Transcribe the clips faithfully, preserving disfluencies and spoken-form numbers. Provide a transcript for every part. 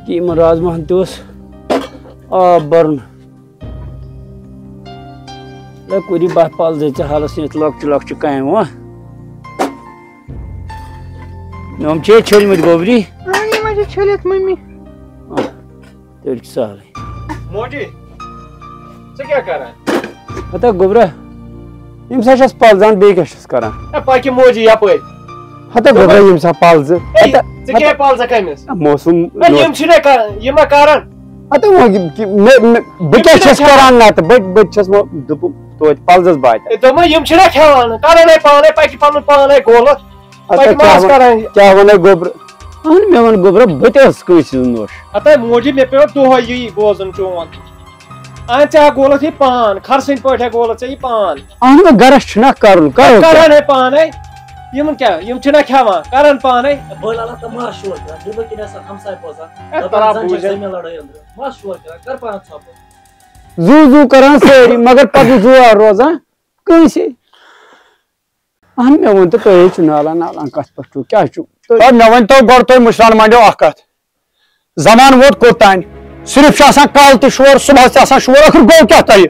کہِ یِمن رازماہن تہِ اوس آب برُن۔ لے کوٗری بہہ پل زٕ ژےٚ حالس یتھ لۄکچہِ لۄکچہِ کامہِ وۄنۍ۔ یِم چھے چھٔلمٕتۍ گوٚبری۔ اہن، یِم حظ چھِ چھٔلِتھ مٔمی۔ آ، تیٚلہِ چھُ سہلٕے۔ موجی، ژٕ کیٛاہ کران؟ ہتا گوٚبرا، یِم سا چھَس پلزان، بیٚیہِ کیٛاہ چھَس کران؟ اے، پکہِ موجی یپٲرۍ۔ ہتا گوٚبرا، یِم سا پلزٕ۔ اے، ہتا، ژٕ کیٛاہ پلزَکھ أمِس؟ موسم اے، یِم چھِنہ کران، یِم ما کران؟ ہتا وۄنۍ یِم، یِم، مےٚ، مےٚ، بہٕ یِم کیٛاہ چھِنہ چھَس کھٮ۪وان۔ کران نتہٕ؟ بہٕ، بہٕ تہِ چھَس وۄنۍ دوٚپُم توتہِ پلزَس باتہِ۔ اے، دوٚپمَے، یِم چھِنہ کھٮ۪وان، کران ہے پانے، پکہِ پنُن پانے گولہٕ۔ ہتا پکہِ ما کیٛاہ آس وَن-، کران یہِ؟ کیٛاہ وَنے گوٚبرٕ؟ اہن، مےٚ وَن گوٚبرا، بہٕ تہِ ٲسٕس کٲنٛسہِ ہٕنٛز نوٚش۔ ہتا موجی، مےٚ پیوٚو دۄہے یی بوزُن چون۔ اہن، ژےٚ ہا گولتھ یہِ پان، خرسٕنۍ پٲٹھۍ ہا گولتھ ژےٚ یہِ پان۔ اہن، وۄنۍ گرس چھُنہ کرُن، کرو کیٛاہ؟ کران ہے پانے۔ یِمن کیٛاہ، یِم چھِنہ کھٮ۪وان، کران پانے۔ بٲے لالا، تہٕ ما شور کران، یہِ بہٕ کِنۍ آسان ہمساے بوزان۔ اے، دَپان، تَلہ زَن چھِ بوٗزِتھ۔ زٔمیٖن لڑٲے أنٛدرٕ۔ ما شور کران، کر پانس ژھۄپہٕ۔ زوٗ زوٗ کران سٲری، مگر پتہٕ زوٗ روزان کٲنٛسے۔ اہن، مےٚ ووٚن تہٕ تُہۍ ہے چھِو نالان، نالان کتھ پٮ۪ٹھ چھِو، کیٛاہ چھِو تُہۍ؟ ہے، مےٚ ؤنۍ تو گۄڈٕ تُہۍ مُشران منٛڈیو اکھ کتھ۔ زمان ووت کوٚت تام؟ صرف چھُ آسان کالہٕ تہِ شور، صُبحس تہِ آسان شور، ٲخٕر گوٚو کیٛاہ تۄہہِ؟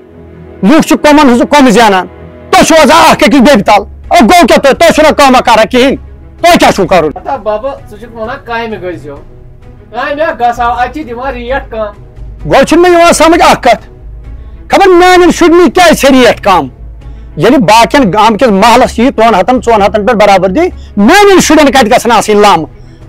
لوٗکھ چھِ کۄمن ہٕنٛز کۄمہٕ زینان، تُہۍ چھِو آسان اکھ أکِس بیٚبہِ تل۔ او گوٚو کیٛاہ تۄہہِ؟ تۄہہِ چھُو نہ کٲمہ کران کِہیٖنۍ، تۄہہِ کیٛاہ چھُو کرُن؟ ہتا بابا، ژٕ چھُکھ وَنان کامہِ گٔژھۍزیو۔ کامہِ ہا گژھٕ ہاو، اَتہِ چھِ دِوان ریٹ کم۔ گۄڈٕ چھُنہٕ مےٚ یِوان سمجھ اکھ کتھ، خبر میٛانٮ۪ن شُرٮ۪ن کیٛازِ چھےٚ ریٹ کم؟ ییٚلہِ باقین گامہٕ کِس محلس یی دۄن ہتن، ژۄن ہتن پٮ۪ٹھ برابردی، میٛانٮ۪ن شُرٮ۪ن کتہِ گژھن آسٕنۍ لم؟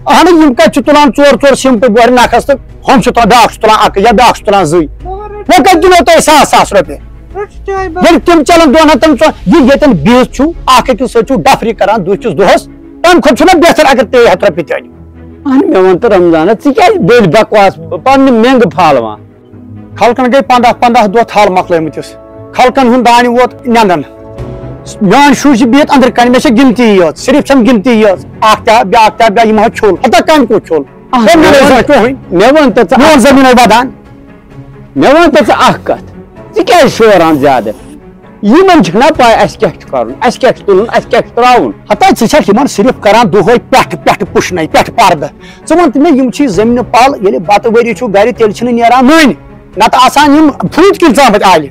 اہن حظ، یِم کتہِ چھِ تُلان ژور ژور سیٖمٹہٕ بۄہرِ نکھس تہٕ ہُم چھِ تُلان، بیٛاکھ چھُ تُلان اکھ یا بیٛاکھ چھُ تُلان زٕے۔ وۄنۍ کتہِ دِمو تۄہہِ ساس ساس رۄپیہِ؟ رٔٹ چاے بَتہٕ۔ ییٚلہِ تِم چلان دۄن ہتن ژۄن، یہِ ییٚتٮ۪ن بِہِتھ چھُو، اکھ أکِس سۭتۍ چھُو ڈفری کران دُہچِس دۄہس، تمہِ کھۄتہٕ چھُنہ بہتر اگر ترٛےٚ ہتھ رۄپیہِ تہِ أنِو؟ اہن، مےٚ وَن تہٕ رمضانا، ژٕ کیٛازِ بٔلۍ بکواس پننہِ مٮ۪نٛگہٕ پھالوان؟ خلقن گٔے پنٛداہ پنٛداہ دۄہ تھل مۄکلٲومٕتِس۔ خلقن ہُنٛد دانہِ ووت نٮ۪نٛدن۔ میون شُر چھُ بِہِتھ أنٛدرٕ کنہِ، مےٚ چھےٚ گِنتی یٲژ، صرف چھَم گِنتی یٲژ۔ اکھ تہِ آو، بیٛاکھ تہِ آو، بیٛاہ یِم ہا چھوٚل۔ ہتہ کَنہِ کوٚت چھوٚل؟ اہن، ہے، مےٚ مےٚ وَن، وَن، مےٚ وَن تہٕ ژٕ میون اکھ زٔمیٖن ہے ودان۔ مےٚ وَن تہٕ ژٕ اکھ کتھ، ژٕ کیٛازِ شوران زیادٕ؟ یِمن چھِنہ پاے اَسہِ کیٛاہ چھُ کرُن، اَسہِ کیٛاہ چھُ تُلُن، اَسہِ کیٛاہ چھُ ترٛاوُن۔ ہتا ژٕ چھَکھ یِمن صرف کران دۄہے پٮ۪ٹھٕ پٮ۪ٹھٕ پُشنَے، پٮ۪ٹھٕ پردٕ۔ ژٕ وَن تہٕ مےٚ، یِم چھِ زٔمیٖنہٕ پل، ییٚلہِ بتہٕ ؤری چھُ گرِ، تیٚلہِ چھِنہٕ نیران نٔنۍ، نتہٕ آسان یِم پھرٛوٗتۍ کِنۍ ژامٕتۍ آلہِ۔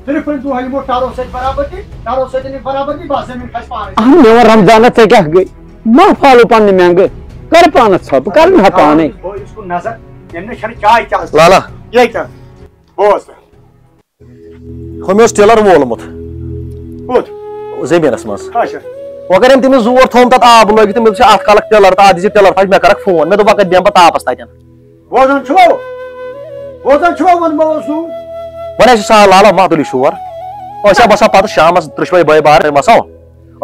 صرف وۄنۍ دۄہے یِمو ٹرو سۭتۍ برابردی، ٹرو سۭتۍ یِنہٕ برابردی، بس زٔمیٖن کھسہِ پانے۔ اہن، مےٚ ووٚن رمضانا، ژےٚ کیٛاہ گٔے؟ مہ پھالو پننہِ مٮ۪نٛگہٕ، کر پانس ژھۄپہٕ، کر نہ پانے۔ بہٕ یُس کُن نظر، ییٚمہِ نِش چھَنہٕ چاے تہِ آسان۔ لالا۔ یے کیٛاہ؟ بوز تہٕ۔ ہُہ مےٚ اوس ٹِلر وولمُت۔ کوٚت؟ زٔمیٖنَس منٛز۔ اچھا۔ وۄنۍ کَرِ أمۍ تٔمِس زور تھوٚوُم تَتھ آب لٲگِتھ، تہٕ مےٚ دوٚپُس، یہِ اَتھ کھالَکھ ٹِلر تہٕ اَتھ دِژ یہِ ٹِلر پھَش، مےٚ کَرَکھ فون۔ مےٚ دوٚپ، وۄنۍ کَتہِ بیٚہمہٕ بہٕ تاپَس تَتٮ۪ن؟ بوزان چھُو؟ بوزان چھُوا ووٚنمو اوسُم؟ وۄنۍ حظ چھُ سہل لالا، مہ تُلِو شور۔ أسۍ ہا وَسو پَتہٕ شامَس ترٛٮ۪شوَے بٲے بارٕنۍ وَسو۔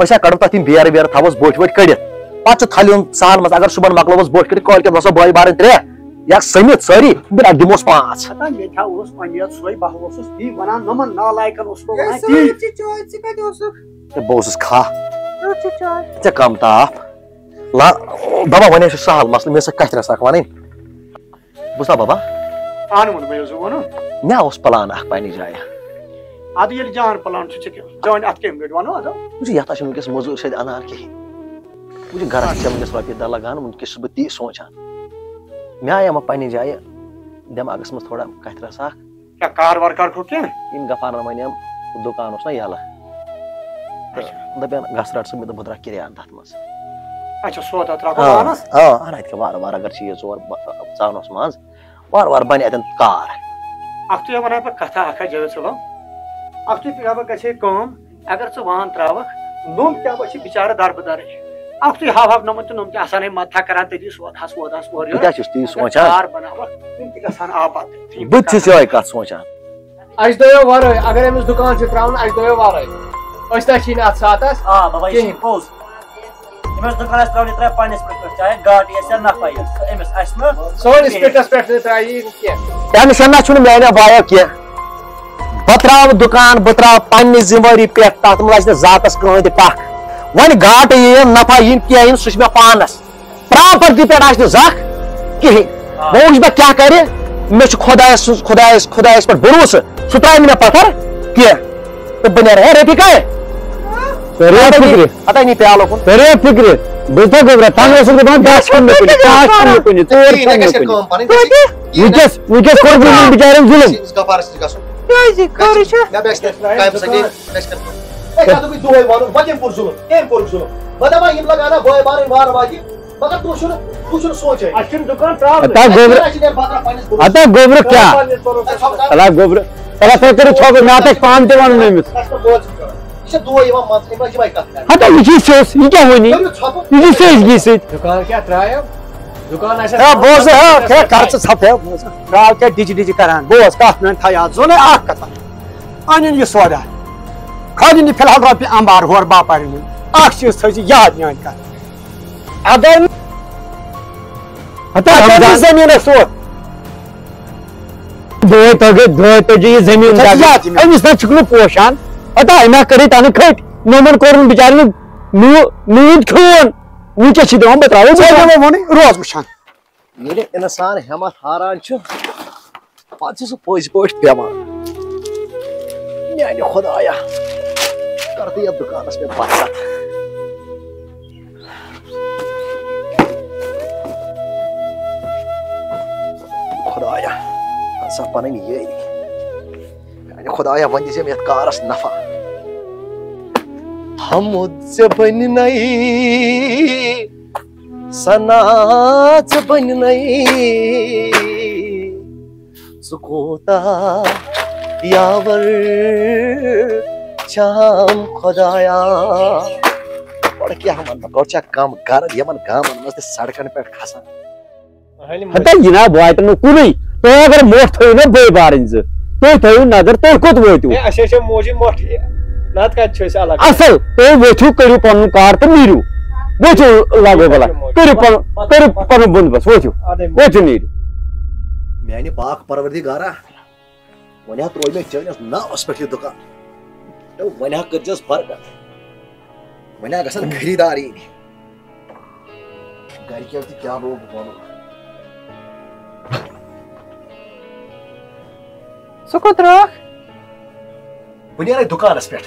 أسۍ ہا کَڑو تَتھ یِم بیرٕ ویرٕ، تھاووس بوٚٹھۍ ووٚٹھۍ کٔڑِتھ۔ پَتہٕ چھُ تھَلہِ ہُنٛد سہل منٛز، اگر صُبحن مۄکلووس بوٚٹھۍ کٔڑِتھ، کٲلۍ کٮ۪تھ وَسو بٲے بارٕنۍ ترٛےٚ۔ یا سٔمِتھ سٲری، بہٕ رَٹہٕ دِموس پانٛژھ۔ ہتا مےٚ تہِ ہا اوس وۄمید سۄے، بہٕ ہا اوسُس تی وَنان، نۄمَن نالایکَن اوسُس بہٕ ہے، وَنان تی۔ سۭتۍ چھِ چٲنۍ، ژٕ کَتہِ اوسُکھ؟ ہے، بہٕ اوسُس کھاہ۔ رٔٹ ژٕ چاے۔ ژےٚ کَم تاپھ۔ لا، دَپان وۄنۍ حظ چھُ سہل مسلہٕ، مےٚ سۭتۍ کَتھِ رَژھ اَکھ وَنٕنۍ۔ بوٗزتھا بابا؟ اَہَن ووٚن مےٚ یہِ اوس وَنُن۔ مےٚ اوس پٕلان اَکھ پنٛنہِ جایہِ۔ اَدٕ ییٚلہِ جان پٕلان چھُ، ژےٚ کیٛاہ؟ چٲنۍ اَتھ کَمہِ گٲڑۍ وَنو اَدٕ؟ وٕچھ، یَتھ ہا چھُنہٕ وٕنۍکٮ۪س مٔزوٗر سۭتۍ اَنان کِہیٖنۍ۔ وٕچھ، گَرَس تہِ چھےٚ وٕنۍکٮ۪س رۄپیہِ دَہ لَگان، وٕنۍکٮ۪س چھُس بہٕ تی سونٛچان۔ مےٚ آیہِ اَما پنٛنہِ جایہِ دٮ۪ماغَس منٛز تھوڑا کَتھِ رَژھ اَکھ۔ کیٛاہ کار وار کَرکھو کینٛہہ؟ یِم غفارَن وَنیٚم، دُکان اوس نہ یَلہٕ۔ اچھا۔ دَپیٚن، گژھ رَٹ ژٕ، مےٚ دوٚپ، بہٕ ترٛاوٕ کِریان تَتھ منٛز۔ اچھا، سودا ترٛاوکھو آ، پانَس؟ آ، اَنہٕ اَتہِ کیٛاہ وارٕ وارٕ، اگر چیٖز ژور ب-، ژاونَس منٛز، وارٕ وارٕ بَنہِ اَتٮ۪ن کار۔ اَکھتُے وَنہٕ ہا بہٕ کَتھا اَکھا جاوید صٲبا۔ اَکھتُے پیٚیہِ ہا بہٕ گژھِ ہے کٲم، اگر ژٕ وان ترٛاوَکھ، نوٚم کیٛاہ بہٕ چھِ بِچارٕ دَربٕدَرٕے۔ اَکھتُے ہاوہَکھ نوٚمَن تہٕ نوٚم تہِ آسان ہے مَتھا کَران تٔتی سودہَس وودہَس اورٕ یورٕ۔ بہٕ کیٛاہ چھُس تی اگر سونٛچان؟ کار بَناوَکھ، تِم تہِ گژھان آباد۔ تِم بہٕ تہِ چھُس یِہوٚے کَتھ سونٛچان۔ اَسہِ دۄیو وَرٲے، اگر أمِس دُکان چھُ ترٛاوُن، اَسہِ دۄیو وَرٲے۔ أسۍ تہِ چھِی نہٕ اَتھ ساتَس آ، بابا، یہِ چھِ کِہیٖنۍ۔ پوٚز۔ أمِس دُکانَس ترٛاوٕنۍ ترٛاوِ پنٛنِس پٮ۪ٹھ، چاہے گاٹہٕ یَس یا نفع یَس، تہٕ أمِس آسہِ نہٕ سٲنِس کِہیٖنۍ۔ پٮ۪ٹھَس پٮ۪ٹھ نہٕ ترٛایہِ یہِ کینٛہہ۔ ٹٮ۪نشَن نہ چھُنہٕ میٛانیو بایو کینٛہہ۔ بہٕ ترٛاوٕ دُکان، بہٕ ترٛاوٕ پنٛنہِ ذِمہٕ وٲری پٮ۪ٹھ، تَتھ منٛز آسہِ نہٕ ذاتَس کٕہٕنۍ تہِ ٹَکھ۔ وۄنۍ گاٹہٕ یِیِن، نفع یِیِن، کینٛہہ یِن، سُہ چھُ مےٚ پانَس۔ پراپرٹی پٮ۪ٹھ آسہِ نہٕ زکھ کِہیٖنۍ۔ آ۔ وۄنۍ وٕچھ بہٕ کیٛاہ کَرِ، مےٚ چھُ خۄدایَس سٕنٛز، خۄدایَس، خۄدایَس پٮ۪ٹھ بروسہٕ، سُہ ترٛاوِ نہٕ مےٚ پَتھر کینٛہہ۔ تہٕ بہٕ نیرٕ، ہے رفیقہ، کٔرِو فِکرِ۔ ہتا نی پیالہٕ کُن۔ کٔرِو فِکرِ۔ بوٗزتھا گوٚبرا، تَنہٕ اوسُس دَپان دَچھ کھیوٚن نہٕ کُنہِ، ژاس کھیوٚن نہٕ کُنہِ، ژور کھیوٚن نہٕ کُنہِ۔ توتہِ؟ وٕنکیٚس، وٕنکیٚس کوٚر مےٚ یِمن بِچارٮ۪ن ظُلُم۔ أسۍ گفارس نِش گژھُن۔ کیٛازِ؟ خٲرٕے چھا؟ مےٚ باسہِ نہٕ کامہِ سۭتۍ، مےٚ باسہِ نہٕ۔ ہے، ژےٚ دوٚپُے دۄہے وَنُن، بہٕ کَمہِ کوٚر ظُلُم؟ کٔمۍ کوٚرُکھ ظُلم؟ بہٕ دَپان، یِم لگاونا بٲے بارٕنۍ وارٕ واتہِ، مگر تُہۍ چھِو نہٕ، تُہۍ چھِو نہٕ سونٛچان۔ اَسہِ چھُنہٕ دُکان ترٛاونُے۔ ہتا گوٚبرا، اَسہِ چھِ نیرٕ بکرا پنٛنِس بُرُس۔ ہتا گوٚبرا کیٛاہ؟ پنٛنِس بُرُس۔ ہے، ژھۄپہٕ کر۔ ہلا گوٚبرا، ہلا تُہۍ کٔرِو ژھۄپہٕ، مےٚ ہا تَتہِ پانہٕ تہِ وَنُن أمِس۔ اَسہِ چھُنہٕ بوزُن کانٛہہ۔ یہِ چھےٚ دۄہ یِوان منٛزٕ، أمۍ لَجہِ وَے کَتھ کَرٕنۍ۔ ہتا یہِ چھُے سیوٚس، یہِ کیٛاہ وَنہِ؟ کٔرِو ژھۄپہٕ۔ یہِ چھُے سیوٚس گی سۭتۍ۔ دُکان کیٛاہ ترٛایو؟ دُکان آسہِ ہے، بوز، ہے، ہے، کر ژٕ ژھۄپہٕ، ہے، بوز۔ درٛاو کیٛاہ ڈِجہِ ڈِجہِ کران؟ بوز، کَتھ میٛٲنۍ تھاو یاد، زوٚنُے اَکھ کَتھا۔ اَنُن یہِ سودا۔ کھٲلِن یہِ فی الحال رۄپیہِ اَمبار ہورٕ باپارِ نیُن۔ اَکھ چیٖز تھٲیزِ یاد میٛٲنۍ کَتھ۔ اگر نہٕ، ہتا اگر نہٕ رمضان۔ زٔمیٖنَس سوتھ۔ دوے تۄہہِ، دوے تۄہہِ یہِ زٔمیٖن ژےٚ چھِ دَگٕنۍ۔ یاد یہِ مےٚ۔ أمِس نہ چھُکھ نہٕ پوشان۔ ہتا أمۍ ہا کٔرٕے تَنہٕ کھٔٹۍ۔ نومَن کوٚرُن بِچارٮ۪ن نوٗ-، نوٗد کھیوٚن۔ وٕنکیٚس چھِ دِوان بہٕ ترٛاوٕ ژےٚ بہٕ۔ مےٚ ووٚنُے روز وٕچھان۔ ییٚلہِ اِنسان ہٮ۪متھ ہاران چھُ، پتہٕ چھُ سُہ پٔزۍ پٲٹھۍ پٮ۪وان۔ میانہِ خۄدایا، کر تہٕ یتھ دُکانس پٮ۪ٹھ برکت۔ خۄدایا، ژٕ ہسا پنٕنۍ یٲری۔ میانہِ خۄدایا، وۄنۍ دِژ أمۍ یتھ کارس نفع۔ حمد ژےٚ بنہِ نَے، ثنا ژےٚ بنہِ نَے۔ ژٕ کوٗتاہ یاور چھام خۄدایا۔ گۄڈٕ کیٛاہ وَنہٕ بہٕ، گۄڈٕ چھا کم گرد یِمن گامن منٛز تہِ سڑکن پٮ۪ٹھ کھسان۔ اہنہِ ہتا مٔلۍ۔ یہِ نا واتہِ نہٕ کُنُے۔ تُہۍ اگر مۄٹھ تھٲیِو نا بٲے بارٕنۍ زٕ، تُہۍ تھٲیِو نظر، تُہۍ کوٚت وٲتِو؟ ہے، اَسہِ حظ چھےٚ موجی مۄٹھ، نتہٕ کتہِ چھِ أسۍ الگ؟ اصل، تُہۍ ؤتھِو، کٔرِو پنُن کار تہٕ نیٖرِو۔ ؤتھِو لگو بلا، کٔرِو پنُن، کٔرِو پنُن بندوبست، ؤتھِو، اَدے۔ ؤتھِو نیٖرِو۔ میانہِ پاک پروردگارا، وۄنۍ ہا ترٛوو مےٚ چٲنِس ناوَس پٮ۪ٹھ یہِ دُکان۔ ہے، وۄنۍ ہا کٔرزٮ۪س برکت۔ وۄنۍ ہا گژھن خریٖدار یِنۍ۔ گرِکٮ۪و تہِ کیٛاہ لوگ وَنُن۔ سُہ کوٚت ترٛٲوکھ؟ بہٕ نیرے دُکانَس پٮ۪ٹھ۔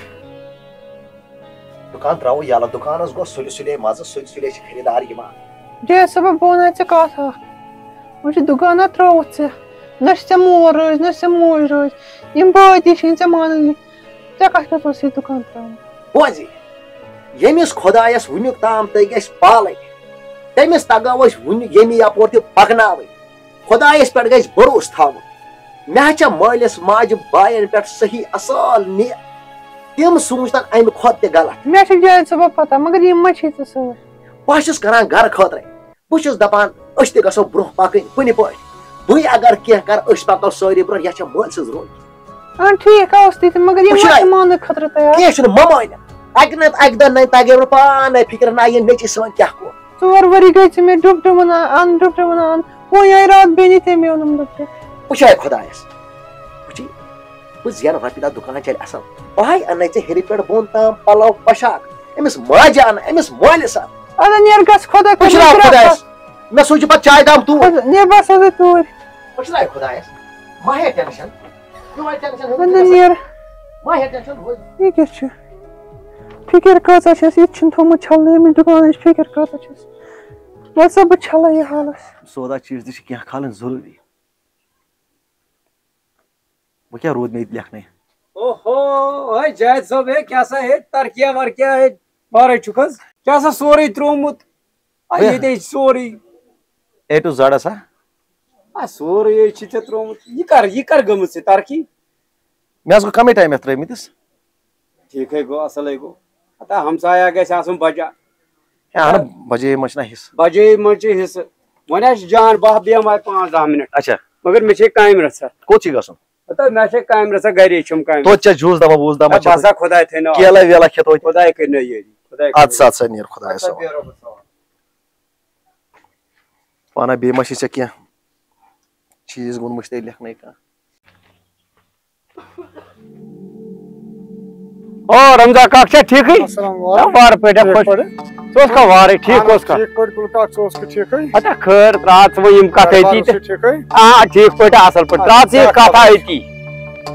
دُکان ترٛاوو یَلہٕ۔ دُکانَس گوٚو سُلہِ سُلے مَزٕ، سُلہِ سُلے چھِ خریٖدار یِوان۔ جے صٲبہ، بہٕ وَنہٕ ژےٚ کَتھ اَکھ۔ وۄنۍ چھُ دُکانا ترٛووُتھ ژےٚ۔ نہ چھِ ژےٚ مول رٲضۍ، نہ چھِ ژےٚ موج رٲضۍ۔ یِم بٲے تہِ چھِنہٕ ژےٚ مانٲنی۔ ژےٚ کَتھ پٮ۪ٹھ اوس یہِ دُکان ترٛاوُن؟ بوزِ، ییٚمِس خۄدایَس وٕنیُک تام تُہۍ گژھِ پالٕنۍ، تٔمِس تَگٲو أسۍ وٕنہِ ییٚمہِ یَپور تہِ پَکناوٕنۍ۔ خۄدایَس پٮ۪ٹھ گژھِ بھروسہٕ تھاوُن۔ مےٚ ہا چھےٚ مٲلِس ماجہِ بایَن پٮ۪ٹھ صحیح اَصٕل نیت۔ تِم سوٗنٛچتَن اَمہِ کھۄتہٕ تہِ غلط۔ مےٚ چھِ جاوید صٲبہ پَتہ، مگر یِم ما چھِ ژےٚ سۭتۍ؟ بہٕ ہا چھُس کران گرٕ خٲطرَے۔ بہٕ چھُس دَپان، أسۍ تہِ گژھو برٛونٛہہ پَکٕنۍ کُنہِ پٲٹھۍ۔ بٕے اگر کینٛہہ کَرٕ، أسۍ پَکو سٲری برٛونٛہہ، یَتھ چھےٚ مٲلۍ سٕنٛز روٚن۔ آ، ٹھیٖک، اوس تہِ تہِ، مگر یِم وٕچھ ما حظ، چھِ ماننہٕ خٲطرٕ تیار؟ کینٛہہ چھُنہٕ، مہ مٲنِو۔ اَکہِ نَتہٕ اَکہِ دۄہ نَے تَگہِ برٛونٛہہ پانَے فِکرِ، نہ یہِ نیٚچی سٲنۍ کیٛاہ کوٚر۔ ژور ؤری گٔے ژےٚ مےٚ ڈُپٹہٕ وَنان اَن، ڈُپٹہٕ وَنان اَن۔ وۄنۍ آیہِ راتھ بیٚنہِ تٔمۍ اوٚنُم ڈُپٹہٕ۔ وٕچھے خۄدایَس، وٕچھی، بہٕ زینہٕ رۄپیہِ دَہ، دُکان چَلہِ اَصٕل۔ بہٕ ہاے اَنَے ژےٚ ہیٚرِ پٮ۪ٹھ بۄن تام پَلو پۄشاک، أمِس ماجہِ اَن، أمِس مٲلِس اَن۔ اَدٕ نیر گژھ خۄدا وٕچھ کٔرِنۍ راو برٛونٛہہ خۄدایَس، کَتھ۔ مےٚ سوٗنٛچ پَتہٕ چاے دام توٗرۍ۔ خۄدا، نیر بَس حظ توٗرۍ۔ وٕچھ راو خۄدایَس، مہ ہے ٹٮ۪نشَن، میون ٹٮ۪نشَن ہیوٚت اَدٕ نہٕ نیر۔ مہ ہے ٹٮ۪نشَن، ہُہ۔ یہِ کیٛاہ چھُ؟ فِکِر کۭژاہ چھَس، یہِ تہِ چھُنہٕ تھوٚمُت چھَلنہٕ، أمِس دُکانٕچ فِکِر کۭژاہ چھَس۔ وَلہٕ سا بہٕ چھَلَے یہِ حالَس۔ سودا چیٖز تہِ چھِ کینٛہہ کھالٕنۍ ضروٗری۔ وۄنۍ کیٛاہ روٗد مےٚ ییٚتہِ لیکھنَے؟ اوہو، ہے جاوید صٲب، ہے کیٛاہ سا ہے ترقیہ ورقیہ ہے بارے چھُکھ حظ؟ کیٛاہ سا سورُے ترٛوومُت؟ آ، ہے۔ ییٚتے چھُ سورُے۔ A to Z ہسا؟ آ، سورُے ہے چھُ ژےٚ ترٛوومُت۔ یہِ کر، یہِ کر گٔمٕژ ژےٚ ترقی؟ مےٚ حظ گوٚو کمٕے ٹایم یَتھ ترٲومٕتِس۔ ٹھیٖکھٕے گوٚو، اَصٕلٕے گوٚو۔ ہتا ہمسایا گژھِ آسُن بجا۔ ہے، اہن، بجے منٛز چھُنہ حصہٕ۔ بجے منٛز چھُ حصہٕ۔ وۄنۍ آسہِ جان، بہٕ بیٚہمہٕ وۄنۍ پانٛژھ دَہ مِنٹ۔ اچھا۔ مگر مےٚ چھے کامہِ رژھا۔ کوٚت چھُے گژھُن؟ ہتا مےٚ چھے کامہِ رژھا، گرے چھُم کامہِ۔ توتہِ چھا جوٗس دوا ووٗس دوا ہے، چھا بس توتہِ؟ سا خۄداے تھٲینو۔ کیلا ویلا کھٮ۪تھ توتہِ؟ خۄداے کٔرِنو یٲری۔ خۄداے اَدٕ سا، کٔرِنو۔ اَدٕ سا، نیر خۄدایَس اَدٕ سا، حوالہٕ۔ بیٚہہ رۄبَس حوالہٕ۔ پانہ بیٚیہِ ما چھِ ژےٚ کینٛہہ چیٖز گوٚنمُت تیٚلہِ لیکھنَے کانٛہہ؟ او، رمضان کاک چھا ٹھیٖکھٕے؟ السلام علیکم۔ ہے، وارٕ پٲٹھۍ ہا، ٹھیٖک خۄش۔ پٲٹھۍ؟ ژٕ اوسکھا وارٕ ٹھیٖک اہن حظ، اوسکھا؟ ٹھیٖک پٲٹھۍ، گُل کاک، ژٕ اوسکھٕ ٹھیٖکھٕے؟ اچھا، خٲر، راتھ ژٕ وۄنۍ یِم کتھ کارٕبار أتی اوسُے تہٕ۔ ٹھیٖکھٕے؟ آ، ٹھیٖک پٲٹھۍ، اصل پٲٹھۍ۔ اچھا، راتھ ژٕ یہِ کیٛاہ کتھ خبر؟ أتی۔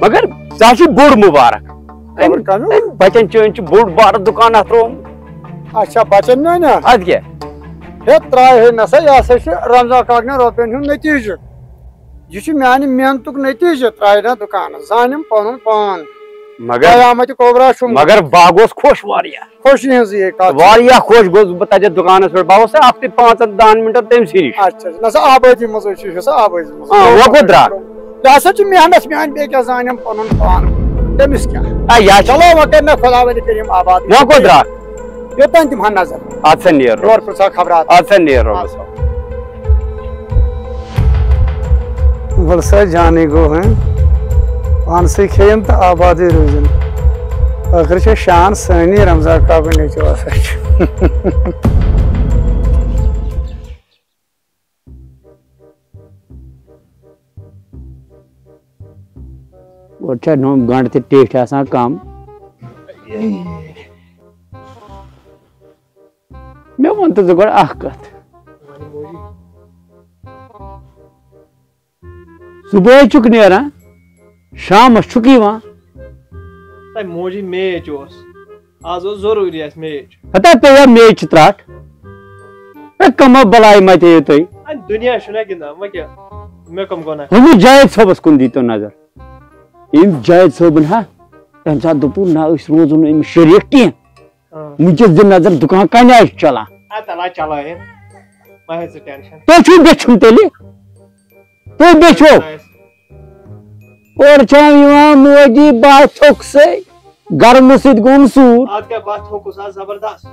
مگر ژےٚ ہا چھُے بوٚڑ مُبارک۔ خبر أمۍ، کَمیُک؟ أمۍ بچن چٲنۍ چھُ بوٚڑ بارٕ دُکان اَتھ ترٛوومُت۔ اچھا، بچن نہ، نہ۔ اَدٕ کیٛاہ؟ ہے، ترٛایہِ ہے نسا، یہِ ہسا چھُ رمضان کاکنٮ۪ن رۄپین ہُنٛد نتیٖجہٕ۔ یہِ چھُ میانہِ محنتُک نتیٖجہٕ، ترٛایہِ نہ دُکانس، زانٮ۪م پنُن پان۔ مگر قیامت کبرا چھُم۔ مگر بہٕ گوس خۄش واریاہ۔ خۄشی ہٕنٛز یہِ کتھ چھِ۔ واریاہ خۄش گوس بہٕ تتہِ دُکانس پٮ۪ٹھ، بہٕ آوُس ہفتہٕ پانٛژن دہن منٹن تٔمۍ سٕے نِش۔ اچھا، نسا آبٲدی منٛز چھُ، یہِ چھُ سا آبٲدی منٛز۔ آ، وۄنۍ کوٚت درٛاو؟ یہِ ہسا چھِ محنت میٲنۍ، بیٚیہِ کیٛاہ زانٮ۪م پنُن پان، تٔمِس کیٛاہ؟ آ، یہِ ہا چھِ چلو، وۄنۍ کَرِ مےٚ خۄداوندِ کٔرِم آباد۔ وۄنۍ کوٚت درٛاو؟ یوٚتام تِم ہن نظر۔ اَدٕ سا نیرو۔ یورٕ پرٛژھو خبرات۔ اَدٕ سا نیرو۔ اَدٕ سا۔ وَلہٕ سا جانٕے گوٚو، ہہ؟ پانسٕے کھیٚیِن تہٕ آبادٕے روٗزِن۔ ٲخٕر چھےٚ شان سٲنی رمضان کاکُن نیٚچوٗ آسان چھُ۔ گۄڈٕ چھےٚ نوٚم گنٛڈ تہِ ٹیٚٹھۍ آسان کم۔ مےٚ وَن تہٕ ژٕ گۄڈٕ اکھ کتھ۔ صُبحٲے چھُکھ نیران، شامس چھُکھ یِوان۔ تۄہہِ موجی میچ اوس، آز اوس ضروٗری اَسہِ میچ۔ ہتا پیٚیہِ ہا میچ ترٛٹھ۔ ہے، کما بلاے متے یہِ تُہۍ؟ اَدٕ دُنیا چھُنہ گِنٛدان، وۄنۍ کیٛاہ؟ مےٚ کَم گۄناہ؟ ہُمِس جاوید صٲبس کُن دیٖتو نظر۔ أمۍ جاوید صٲبن ہا، تَمہِ ساتہٕ دوٚپُن، نہ، أسۍ روزو نہٕ أمِس شریٖک کینٛہہ۔ آ۔ وٕنکیٚس دِ نظر، دُکان کَنہِ آسہِ چلان۔ آ، تَلہ چلٲیِن، مہ ہےٚ ژٕ ٹٮ۪نشن۔ تُہۍ چھِو بیٚچھُن تیٚلہِ؟ تُہۍ بیٚچھِو۔ اورٕ چھِ یِوان موجی، بہٕ تھوٚکسَے، گرمہٕ سۭتۍ گوٚوُم سوٗر۔ اَتھ کیٛاہ، بہٕ تھوٚکُس آز زبردست۔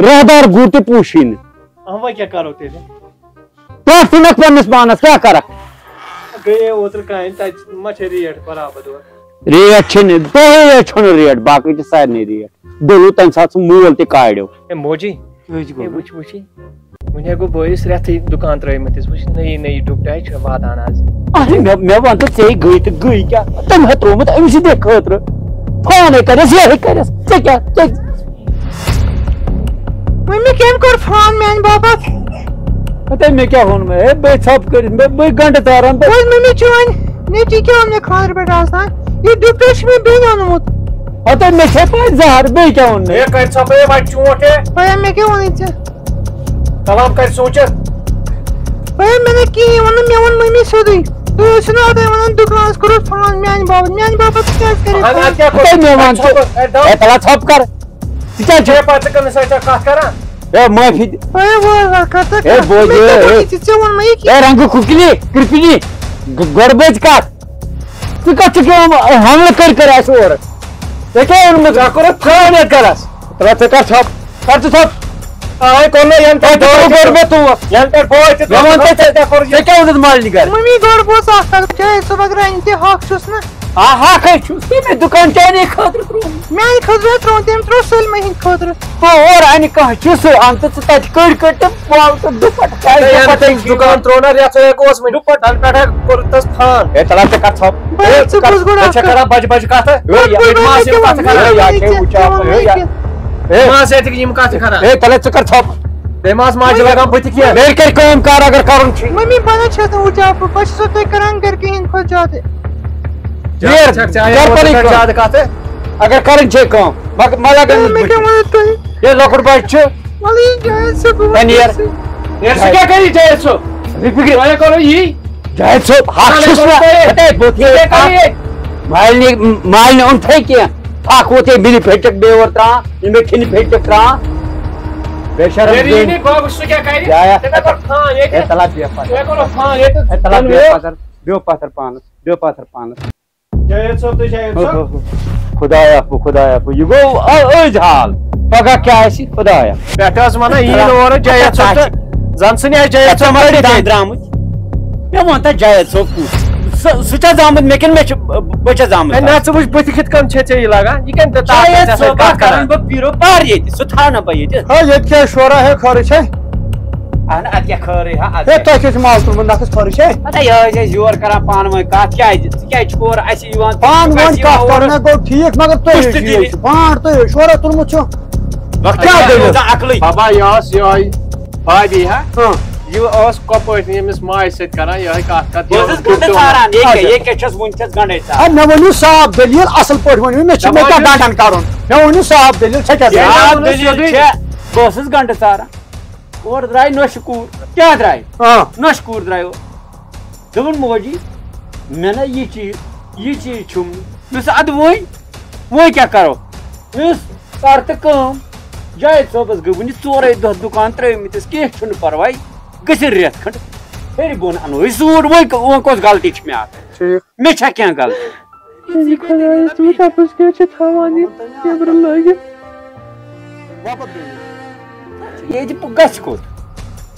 راہدار گُر تہِ پوٗشی نہٕ۔ اَہَن، وۄنۍ کیٛاہ کَرو تیٚلہِ؟ پٮ۪ٹھ ژٕ نَکھ پنٛنِس پانَس، کیٛاہ کَرَکھ؟ گٔیے اوترٕ کامہِ، تَتہِ ما چھےٚ ریٹ برابر اورٕ؟ ریٹ چھِنہٕ، تۄہے یٲژ چھَنہٕ ریٹ، باقٕے چھِ سارنٕے ریٹ۔ ڈوٚلُو تَمہِ ساتہٕ سُہ مول تہِ کاڑیو۔ ہے موجی، أزۍ گوٚو ہے نہٕ۔ وٕچھ، وٕچھی، وٕنہِ ہے گوٚو بٲیِس رٮ۪تھٕے دُکان ترٛٲومٕتِس، وٕچھ نٔیی نٔیی ڈُپٹہٕ چھِ واتان آز۔ اَہَن، مےٚ، مےٚ وَن تہٕ ژےٚ گٔے تہٕ گٔے کیٛاہ؟ تٔمۍ ہا ترٛوومُت أمۍ سٕنٛدے خٲطرٕ۔ فونَے کَرٮ۪س، یِہوٚے کَرٮ۪س۔ ژےٚ کیٛاہ؟ ژےٚ مٔمی کٔمۍ کوٚر فون میٛانہِ باپتھ؟ ہَتَے مےٚ کیٛاہ ووٚن مےٚ؟ ہے، بٔے ژھۄپہٕ کٔرِتھ، بٔے، بٔے گَنٛڈٕ تاران، بٔے۔ وۄنۍ مٔمی چٲنۍ نیٚچی کیٛاہ ووٚن مےٚ خانٛدرٕ پٮ۪ٹھ آسان؟ یہِ ڈُپٹہٕ چھُ مےٚ بیٚنہِ اوٚنمُت۔ ہَتَے مےٚ چھے پَے زَہر، بیٚیہِ کیٛاہ ووٚن مےٚ؟ ہے، کَتہِ ژھۄپہٕ، ہے، وَتہِ چونٛٹھ، ہے۔ بیا، مےٚ کیٛاہ ووٚنُے ژےٚ؟ کلام کَتہِ سوٗنٛچِتھ؟ بیا، مےٚ نہٕ کِہیٖنۍ ووٚن نہٕ، مےٚ ووٚن مٔمی سیوٚدُے۔ تُہۍ ٲسِو نہٕ اَتھ وَنان دُکانَس کوٚرُتھ فون میٛانہِ باپتھ، میٛاہِ باپتھ کیٛازِ کٔرِو اَہَن، فون؟ اَدٕ کیٛاہ کوٚر؟ ہے، مےٚ وَن ژٕ۔ اَدٕ ژھۄپہٕ، ہے، دَپ۔ ہے، تَلہ ژھۄپہٕ کَر۔ ژٕ کیٛازِ چھُکھ؟ ہے، پَتہٕ ژٕ کٔمِس سۭتۍ چھَکھ کَتھ کَران؟ ہے، معٲفی۔ ہے، وۄنۍ وۄنۍ کَتھ ژٕ ہے، کَتھ؟ بوز، مےٚ ہے، کیٛاہ ہے۔ ووٚنُے ژےٚ؟ ژےٚ ووٚن مےٚ یہِ کینٛہہ۔ ہے، رنٛگہٕ کھُکلی، کرٛپِنی، گ-، گۄڈٕ بٔچ کَتھ۔ ژٕ کَتھ چھُکھ یِوان حملہٕ کٔرۍ کٔرۍ اَسہِ اورٕ؟ ژےٚ کیٛاہ اوٚنمُت؟ ژےٚ کوٚرُتھ خراب یَتھ گَرَس۔ ترٛاو ژٕ کَر ژھۄپ، کَر ژٕ ژھۄپ۔ آے کوٚر نہٕ یَنہٕ پٮ۪ٹھ تۄہہِ بوے کوٚر مےٚ تور۔ یَنہٕ پٮ۪ٹھ بوے تہِ مےٚ ووٚن تۄہہِ، ژےٚ، ژےٚ کوٚر یہِ۔ ژےٚ کیٛاہ اوٚنُتھ مالنہِ گَرٕ؟ مٔمی گۄڈٕ بوز اَکھ کَتھ، چاہے ژٕ مگر رَنہِ تہِ حق چھُس نہٕ۔ آ، حقٕے چھُس، یہِ مےٚ دُکان چانے خٲطرٕ ترٛوومُت۔ میٛانہِ خٲطرٕ ہے ترٛوو، تٔمۍ ترٛوو سٲلمَے ہِنٛدِ خٲطرٕ۔ ہو، اورٕ اَنہِ کانٛہہ چھُ سُہ، اَن تہٕ ژٕ تَتہِ کٔڑۍ کٔڑۍ تہٕ وَل تہٕ دُپٹہٕ کیٛازِ ہے، یَنہٕ دُپٹہٕ تٔمۍ دُکان ترٛوو نا رٮ۪تھ، سُہ ہیٚکو اوس وۄنۍ دُپٹہٕ۔ تَنہٕ پٮ۪ٹھ کوٚرُتھ تَس فان۔ ہے، تَلہ ژٕ کَر ژھۄپ۔ بہٕ ہے، ژٕ ژٕ کَر، کُس گوٚو ژےٚ چھےٚ ڈاکٹر؟ کَران بَجہِ بَجہِ کَتھٕ؟ ہے، بہٕ، یہِ بہٕ، ماس بہٕ یِم کیٛاہ کَتھٕ وَنہٕ؟ کَران؟ ہے، یہِ کیٛاہ وٕچھان؟ ہے، یہِ کیٛاہ؟ ہے، ماس ییٚتہِ یِم کَتھٕ کَران؟ ہے، تَلہ ژٕ کَر ژھۄپ۔ ہے، ماس ماجہِ لَگان بہٕ تہِ کینٛہہ۔ مےٚ کَرِ کٲم کار اگر کَرُن چھُ۔ مٔمی بَنان چھَس نہٕ وٕچھان بہٕ، بہٕ چھَس تۄہہِ کَران گَرِ کِہیٖنۍ کھۄتہٕ زیادٕ۔ زیادٕ چھَکھ ژےٚ آیہِ کَر اوترٕ پَنٕنۍ پٮ۪ٹھ کٲم۔ زیادٕ کَتھٕ؟ اگر کَرٕنۍ چھے کٲم، مگر مہ لَگَن ہے، نہٕ مےٚ کیٛاہ بٕتھِ۔ وَنو تۄہہِ؟ ہے، لۄکُٹ بَچہٕ چھُ۔ وَلہٕ یہِ جاوید صٲب، بہٕ ہے، نیر۔ وَنہٕ تۄہہِ۔ ہے، سُہ کیٛاہ کَرِ جاوید صٲب؟ فِکرِ۔ تۄہہِ ہے کوٚروٕ یی۔ جاوید صٲب، حق چھُس نہ۔ ہے، بہٕ یہِ کیٛاہ کَرِ ییٚتہِ؟ مالنہِ، مالنہِ اوٚن تھے کینٛہہ۔ اَکھ ووت ہے مِلہِ پھیٚٹِکھ بیٚیہِ اورٕ ترٛاوان، ییٚمہِ کِنہِ پھیٚٹِکھ ترٛاوان۔ بے شرم ییٚلہِ یہِ زٔنۍ۔ نہٕ بہٕ وٕچھٕ سُہ کیٛاہ کَرِ؟ جایا۔ تٔمۍ کوٚر فان ییٚتہِ۔ ہے، تَلہ بیٚہہ پَتہٕ۔ تٔمۍ کوٚر فان ییٚتہِ۔ ہے، تَلہ بیٚہہ پَتہٕ۔ بیٚہہ پَتھَر پانَس۔ بیٚہہ پَتھَر پانَس۔ جاوید صٲب تہٕ جاوید صٲب۔ خۄدایا پھُ، خۄدایا پھُ، یہِ گوٚو أ-، أزۍ حال۔ پگاہ کیٛاہ آسہِ خۄدایا؟ پٮ۪ٹھٕ ٲس وَنان، یی نہٕ اورٕ جاوید صٲب تہٕ زَن ژھٕنہِ اَسہِ جاوید صٲب ما کٔڑِتھ۔ دَنٛد درٛامٕتۍ۔ مےٚ وَن تہٕ جاوید صٲب کُس؟ سُہ، سُہ چھا زامُت مےٚ کِنہٕ مےٚ چھُ، بہٕ چھَس زامُت ہے، نہ، زامُت؟ ژٕ وٕچھ بٕتھِ کِتھ کٔنۍ چھےٚ ژےٚ یہِ لَگان؟ یہِ کَمہِ تہٕ طاقت جاوید ژےٚ سۭتۍ صٲبا کَتھ کَران؟ کَرَن بہٕ پیٖرو پار ییٚتہِ، سُہ تھاونہٕ بہٕ ییٚتہِ۔ ہے، ییٚتہِ کیٛاہ شورا ہے خٲرٕے چھے؟ اہن، اَتہِ کیٛاہ خٲرٕے ہا، اَتہِ ہے، کیٛاہ؟ تۄہہِ کیٛاہ چھُ مال تُلمُت نَکھَس خٲرٕے چھے؟ ہَتا یہِ ٲسۍ أسۍ یور کَران پانہٕ ؤنۍ کَتھ، کیٛازِ؟ ژٕ کیٛازِ چھُکھ اورٕ اَسہِ یِوان؟ پانہٕ ؤنۍ اَسہِ یِوان کَتھ اورٕ؟ کَرنا گوٚو ٹھیٖک، مگر تُہۍ کُس ٲسِو تہِ ییٚتہِ، دِیہِ؟ بانٛڈ تُہۍ ٲسِو، شورا تُلمُت چھُ۔ وقت کیٛاہ کیٛاہ دٔلیٖل؟ گوٚو ژےٚ عقلٕے؟ بابا، یہِ ٲس یِہوٚے بھابھی، ہا؟ ہاں۔ یہِ ٲس کۄپٲٹھۍ ییٚمِس ماجہِ سۭتۍ کَران یِہوٚے کَتھ، کَتھ بہٕ یہِ ٲسٕس اوس گۄڈٕ ٹیوٗ ژاران، ییٚکیٛاہ، اچھا۔ ییٚکیٛاہ چھَس وٕنہِ چھَس گَنٛڈَے ژاران۔ ہے، مےٚ ؤنِو صاف دٔلیٖل، اَصٕل پٲٹھۍ ؤنِو مےٚ، چھِ مےٚ دَپان کیٛاہ چھُس ڈَنڈَن کَرُن؟ مےٚ ؤنِو صاف دٔلیٖل، چھےٚ کیٛاہ ییٚلہِ دٔلیٖل؟ صاف مےٚ ووٚنُس دٔلیٖل سیوٚدُے۔ چھےٚ، بہٕ اوسُس گَنٛڈٕ ژاران۔ اورٕ درٛاے نۄشہِ کوٗر۔ کیٛاہ درٛاے؟ آ۔ نۄشہِ کوٗر درٛاے اورٕ۔ دوٚپُن، "موجی، مےٚ نا یہِ چیٖز، یہِ چیٖز چھُم نہٕ۔" مےٚ دوٚپُس، "اَدٕ وۄنۍ، وۄنۍ کیٛاہ کَرو؟" مےٚ دوٚپُس، "کَر تہٕ کٲم، جاوید صٲبَس گٔے وٕنہِ ژورَے دۄہ دُکان ترٛٲومٕتِس، کینٛہہ چھُنہٕ پَرواے، گٔژھِن رٮ۪تھ کھنٛڈ، ہیٚرِ بۄن اَنو أسۍ سوٗٹ، وۄنۍ ک-، وۄنۍ کۄس غلطی چھِ مےٚ اَتھ؟" ٹھیٖک۔ مےٚ چھا کینٛہہ غلطی؟ اے خۄدایا، ژٕ وٕچھ اَپُز کیٛاہ چھِ تھاوان یہِ نیٚبرٕ لٲگِتھ۔ ییٚتہِ گژھِ کوٚت؟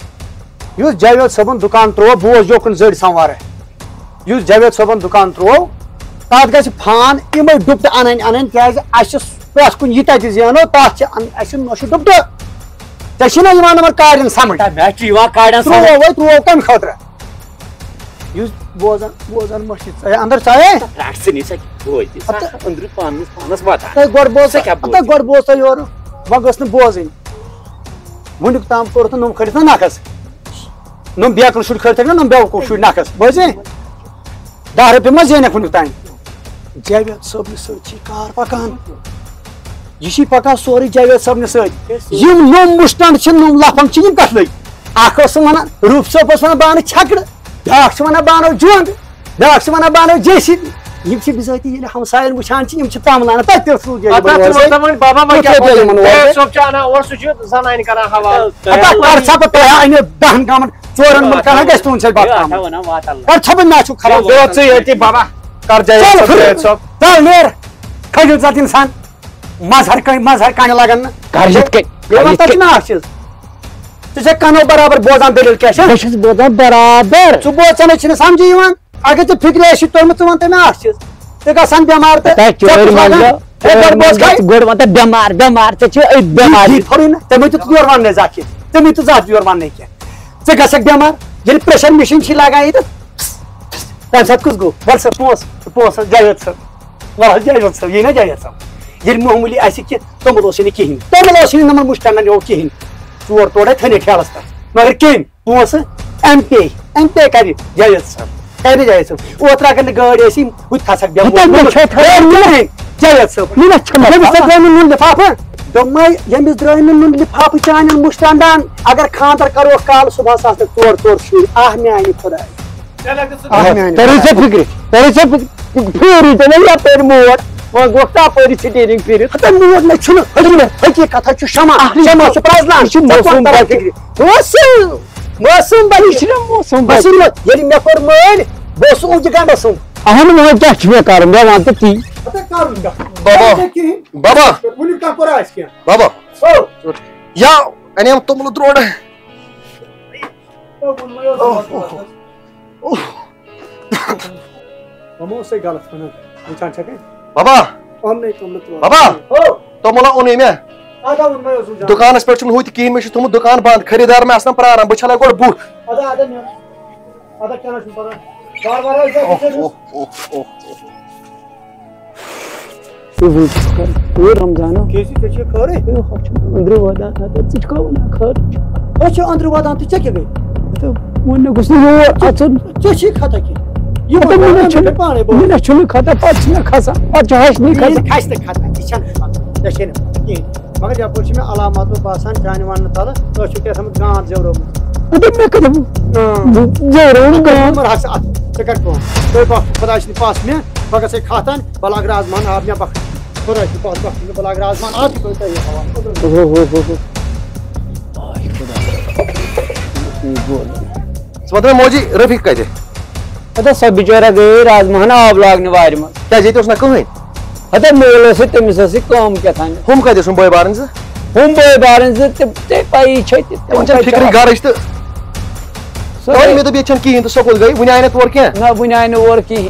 یُس جاوید صٲبُن دُکان ترٛوو، بوز یوکُن زٔڑۍ سموارٕ۔ یُس جاوید صٲبُن دُکان ترٛوو، تَتھ گژھِ فان یِمَے ڈُپٹہٕ اَنٕنۍ اَنٕنۍ، کیٛازِ اَسہِ چھُ پرٛٮ۪تھ کُنہِ یہِ تَتہِ زینو، تَتھ چھِ اَن-، اَسہِ چھُ نۄشہِ ڈُپٹہٕ۔ ژےٚ چھِی نہ یِوان یِمَن کارٮ۪ن سَمٕجھ؟ تَتھ مےٚ چھُ یِوان کارٮ۪ن سَمٕجھ۔ ترٛوو وۄنۍ، ترٛوو کَمہِ خٲطرٕ؟ یُس بوزان، بوزان ما چھِ ژٕ اندر ژایے؟ رٹ ژٕ نی سا بوز تہِ۔ ہتا۔ سا أنٛدرٕ پانس، پانس واتان۔ تۄہہِ گۄڈٕ بوز سا، سا کیٛاہ بوز؟ تۄہہِ گۄڈٕ بوز سا یورٕ۔ وۄنۍ گٔژھ نہٕ بوزٕنۍ۔ وٕنیُک تام کوٚرُتھ نہٕ نوٚم کھٲلِتھ نہ نکھس۔ نوٚم بیکل شُرۍ کھٲلِتھ نہ نوٚم بیوقوٗف شُرۍ نکھس۔ بوزے؟ دَہ رۄپیہِ ما زینکھ وٕنیُک تام؟ جاوید صٲبنہِ سۭتۍ چھِ یہِ کار پکان۔ یہِ چھِ پکان سورُے جاوید صٲبنہِ سۭتۍ۔ یِم نوٚم مُشٹنڈ چھِ، نوٚم لفنگ چھِ، یِم کتھ لٔگۍ؟ اکھ اوس سُہ ونان، روٗپ صٲب اوس ونان، "بہٕ انہٕ چھکرٕ"، بیٛاکھ چھُ ونان، "بہٕ انو جوٚنٛگ"، بیٛاکھ چھُ ونان، "بہٕ انو جے سی بی"۔ یِم چھِ بِذٲتی ییٚلہِ ہمساین وٕچھان چھِ، یِم چھِ تملان، تَتہِ تہِ اوس سوٗ جے اَدٕ تَتھ ژٕ وَن سا وۄنۍ بابا، وۄنۍ کیٛاہ کوٚر تیٚلہِ یِمن تٔمۍ؟ اورٕ؟ صٲب چھُ اَنان اورٕ، سُہ چھُ زنانہِ کران حوالہٕ۔ ہتا کر سا پتہٕ تۄہہِ اَنہِ دَہن گامن، ژورن مُلکن ہا گژھِ تُہُنٛد سۭتۍ بتہٕ ترٛاوُن۔ کر چھا بہٕ نہ چھُکھ خراب؟ بیٚہہ ژٕ ییٚتی بابا، کر جاے ژٕ ژٕ، ژٕ، ژٕ نیر، کھٔجِو ژٕ اِنسان۔ مظہر کامہِ، مظہر کامہِ لگان نہٕ۔ کر یِتھ کٔنۍ، بیٚیہِ کر وَن یِتھ تَتھ کٔنۍ۔ چھُنہٕ اکھ چیٖز۔ ژٕ چھَکھ کَنو برابر بوزان دٔلیٖل کیٛاہ چھےٚ؟ بہٕ چھُس بوزان برابر۔ ژٕ بوز، ژےٚ نَے چھُنہٕ سَمجھی یِوان۔ اگر ژےٚ فِکرِ آسی توٚرمُت، ژٕ وَن تہٕ مےٚ اکھ چیٖز۔ ژٕ گژھان بٮ۪مار تہٕ پَتہٕ ژےٚ چٲنۍ کُس منٛز لَگان؟ گژھِ، ہے، گۄڈٕ بوز گۄڈٕ کَے۔ گژھِ، گۄڈٕ وَن تہٕ بٮ۪مار، بٮ۪مار، ژےٚ چھِ أتھۍ بٮ۪مارِ۔ یی تھوڑی نہ، ژےٚ مَے دیُت یورٕ وَننَے زانٛہہ کینٛہہ۔ ژےٚ مَے دیُت زانٛہہ یورٕ وَننَے کینٛہہ۔ ژٕ گژھکھ بٮ۪مار، ییٚلہِ pressure machine چھِ لَگان ییٚتٮ۪تھ، تَمہِ ساتہٕ کُس گوٚو؟ وَلہٕ سا پونٛسہٕ، پونٛسہٕ جاوید صٲب۔ وَلہٕ حظ جاوید صٲب، یی نا جاوید صٲب۔ ییٚلہِ معموٗلی آسہِ کینٛہہ، توٚمُل اوسُے نہٕ کِہیٖنۍ۔ توٚمُل اوسُے نہٕ یِمَن مُشٹَنٛڈَن یوٚو کِہیٖنۍ۔ ژور تورَے تھٲینَے ٹھیلَس پٮ۪ٹھ۔ مگر کٔمۍ؟ پونٛسہٕ ایم پے، ایم پے کَرِ جاوید صٲب۔ کَرِ نہٕ جاوید صٲب۔ اوترٕ اگر نہٕ گٲڑۍ ٲسی، ہُتہِ کھسَکھ بٮ۪مار۔ ہُتہِ حظ چھُ گٲڑۍ نہٕ۔ جاوید صٲب۔ مےٚ نہ چھُنہٕ ییٚمِس پَتہ۔ ژےٚ درٛاے نہٕ نُن لِفافہٕ؟ دوٚپمَے، ییٚمِس درٛاے نہٕ نُن لِفافہٕ چانٮ۪ن مُشٹَنٛڈَن۔ اگر خانٛدَر کَروکھ کالہٕ صُبحَس، آسَکھ ژور ژور شُرۍ۔ آہ میٛانہِ خۄدایہِ۔ آہ میٛانہِ تَرِ خۄدایہِ۔ ژےٚ فِکرِ، تَرِ ژےٚ فِکرِ۔ پھیرُے ژےٚ وۄنۍ یَپٲرۍ موڑ، وۄنۍ گوٚکھ تَپٲرۍ سٹیرِنٛگ پھِرِتھ۔ ہَتہٕ موڑ نہ چھُنہٕ۔ حقیٖقت، حقیٖقت حظ چھُ شمع۔ اَہَن۔ شمع چھُ پرٛزلان۔ یہِ چھُ ژےٚ کوٚت موسم تَران بَدل۔ فِکرِ؟ موسم۔ موسم بَدل۔ یہِ چھُنہ موسم بَدل۔ بَدل۔ ییٚلہِ مےٚ کوٚر مٲلۍ، بہٕ اوسُس اوٗنٛجہِ گنٛڈَس سُنٛد۔ اَہَن، وۄنۍ کیٛاہ چھُ مےٚ کَرُن؟ مےٚ وَن تہٕ تی۔ ہَتہٕ کَرُن کیٛاہ؟ بابا۔ کَرُن نہٕ کِہیٖنۍ۔ بابا۔ ؤنِو کانٛہہ کوٚرا اَسہِ کینٛہہ؟ بابا۔ او۔ یا اَنیٛام توٚملہٕ ترٛوڈٕ۔ او، ووٚنمَے اوس۔ او، او، او۔ یِمو اوس سُے غلط وَنان۔ وٕچھان چھَکھ ہے؟ بابا۔ یِمنٕے توٚملہٕ ترٛوڈٕ۔ بابا۔ او۔ توٚمُل ہا اوٚنُے مےٚ۔ اَدٕ ہا ووٚنمَے اوس وٕچھان۔ دُکانَس پٮ۪ٹھ چھُنہٕ ہُتہِ کِہیٖنۍ، مےٚ چھِ تھوٚمُت دُکان بنٛد، خریٖدار مےٚ آسان پرٛاران، بہٕ چھَلے گۄڈٕ بُتھ۔ اَدٕ ہا، اَدٕ ہا نِم۔ اَدٕ ہا کیٛاہ نہ چھُنہٕ پَرواے۔ وارٕ وارٕ حظ، اوہ، اوہ، اوہ، اوہ، اوہ۔ ژٕ وٕچھ کر، او رمضانا۔ کیٛازِ ژےٚ چھےٚ خٲرٕے؟ ہے، ہۄ چھُ أنٛدرٕ واتان، نہ تہٕ ژٕ چھُکھ وَنان خٲرٕے چھُ۔ أسۍ چھِ أنٛدرٕ واتان تہٕ ژےٚ کیٛاہ گٔے؟ تہٕ وۄنۍ نہ گوٚژھ نہٕ یور اَژُن۔ ژےٚ چھی خطا کینٛہہ؟ یہِ ہَتہٕ وَنان مےٚ مےٚ چھُنہٕ، پانَے بوز۔ مےٚ نہ چھُنہٕ خطا، پَتہٕ چھُ مےٚ کھسان، پَتہٕ چھُ ہَش نہٕ یہِ کھسان۔ کھسہِ نہٕ خطا، یہِ چھَنہٕ خطا، ژےٚ چھے نہٕ کِہیٖنۍ۔ مگر یَپٲرۍ چھِ مےٚ علاماتو باسان چانہِ وَننہٕ تَلہٕ، أسۍ چھِ کیٛاہ تھٲمٕژ گانٛد زیورومُژ۔ اَدٕ مےٚ کَتہِ؟ اۭں۔ زیوروم گانٛد۔ عمر حظ، اَتھ ژٕ کَر کٲم؟ تُہۍ بَخ-، خۄداے سٕنٛدِ پاسہٕ مےٚ، بہٕ گژھٕ ہے کھَتھ اَنہٕ، بہٕ لاگہٕ رازمان آب مےٚ بَخ-، خۄداے سٕنٛدِ پاسہٕ بَخ-، بہٕ لاگہٕ رازمان آب، یہِ تُہۍ تۄہہِ حوالہٕ۔ اوہ، اوہ، اوہ، اوہ۔ آے خۄدایا۔ ژٕ وَن تہٕ مےٚ موجی رفیق کَتہِ؟ ہتا سۄ بِچٲرا گٔیے رازماہَن آب لاگنہِ وارِ منٛز۔ کیٛازِ ییٚتہِ اوس نہ کٕہٕنۍ؟ ہتا مول اوس ہے، تٔمِس ٲس یہِ کٲم کیٛاہ تام۔ ہُم کَتہِ ٲسۍ، ہُم بٲے بارٕنۍ زٕ؟ ہُم بٲے بارٕنۍ زٕ، تِم ژےٚ پَیی چھے تہِ، تِم تِمَن چھَنہٕ کَتہِ فِکرٕے چھِ۔ گَرٕچ تہٕ سورُے۔ تۄہہِ مےٚ دوٚپ ییٚتہِ چھَنہٕ کِہیٖنۍ تہٕ سکوٗل گٔے، وٕنہِ آیہِ نہٕ تورٕ کینٛہہ۔ نہ، وٕنہِ آیہِ نہٕ اورٕ کِہیٖنۍ۔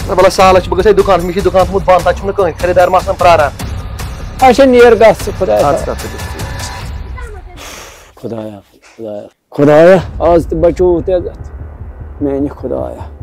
نہ، بَلہٕ سہلَس چھُ، بہٕ گژھٕ ہے دُکانَس، مےٚ چھُ دُکان تھوٚمُت بنٛد، تَتہِ چھُنہٕ کٕہٕنۍ، خریٖدار ما آسَن پرٛاران۔ اچھا، نیر گژھ ژٕ، خۄدایَس اَدٕ سا، حوالہٕ۔ تُلِو۔ خۄدایا، خۄدایا۔ خۄدایا، آز تہِ بچووُتھ عزت۔ میانہِ خۄدایا۔